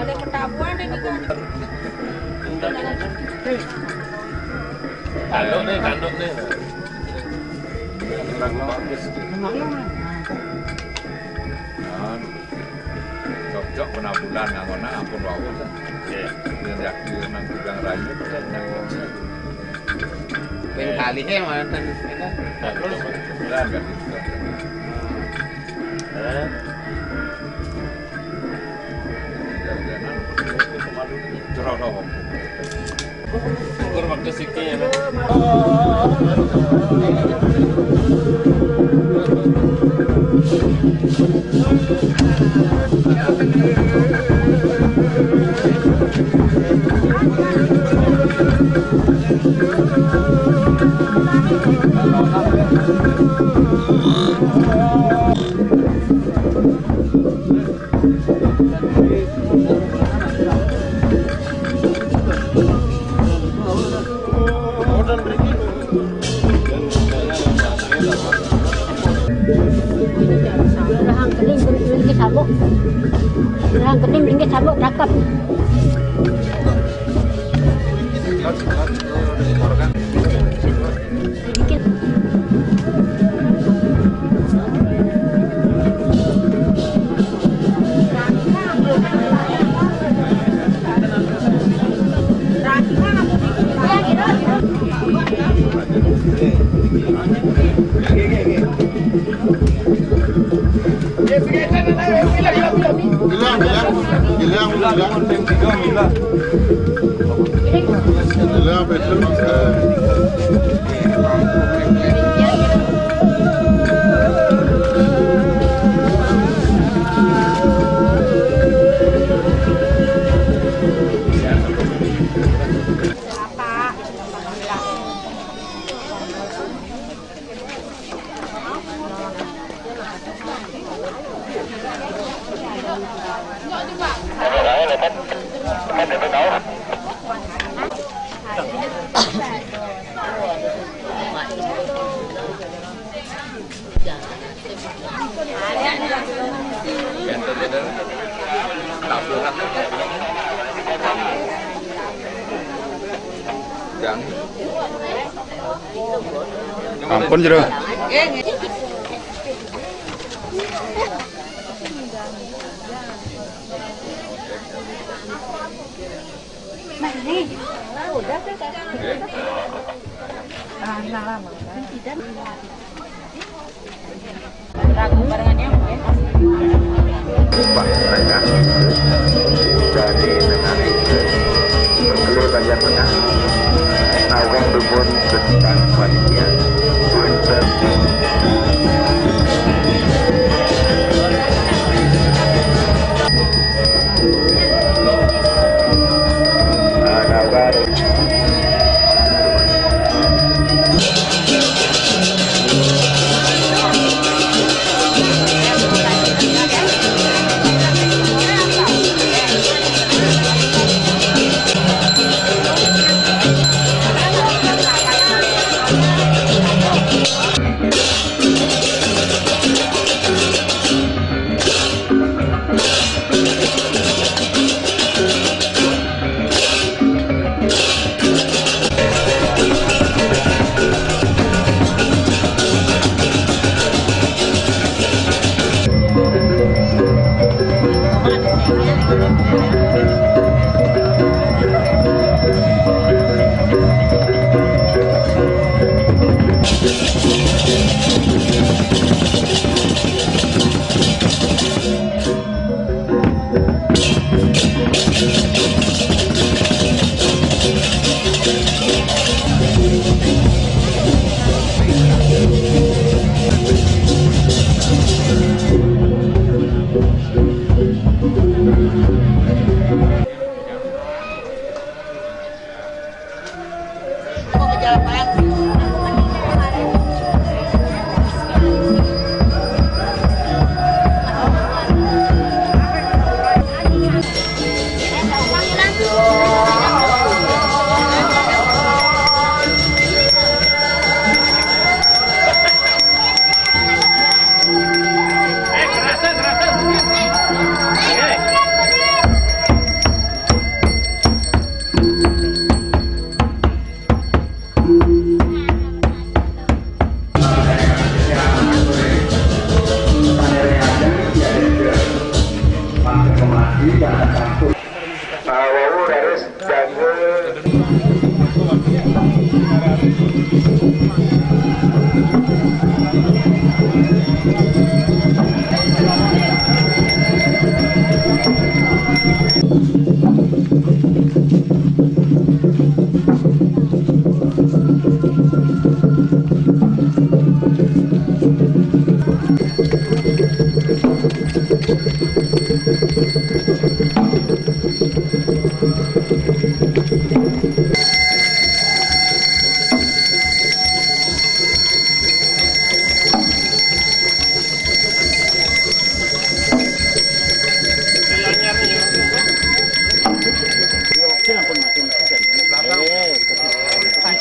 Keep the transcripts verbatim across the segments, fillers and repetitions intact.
Ada petabuan deh nih, Kak. Tanduk nih, tanduk nih. Nah, cocok penabulan nang ngono ampun wau. Nggih. Yen yakin nang Gudang Rayu, nang Ben kali he manten, ngeten. Nah, terus? Penabulan kan gitu. Eh. Syukur waktu siki ya, Mas. Rahang kening, ringgit sabuk. Rahang kening, ringgit sabuk, cakep. Bilang, bilang. Bilang, bilang. Bilang, betul. Ampun, Jero. Nah, nih. Udah sih, Kak. Ah, nah, lama. Kan tidak. Ragu barengannya, ya. Upah mereka dari negara itu. Bengkulu Banjar Tengah. Taweng Dubun besutan panitia. Punten. Ada baru.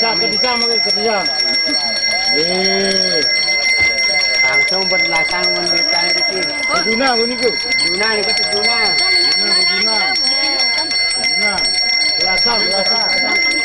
Bisa, bisa, bisa, bisa. Eh. Langsung berlasang menderita itu. Duna, ini ku. Duna, ini ku Duna. Duna, Duna. Duna. Berlasang, berlasang.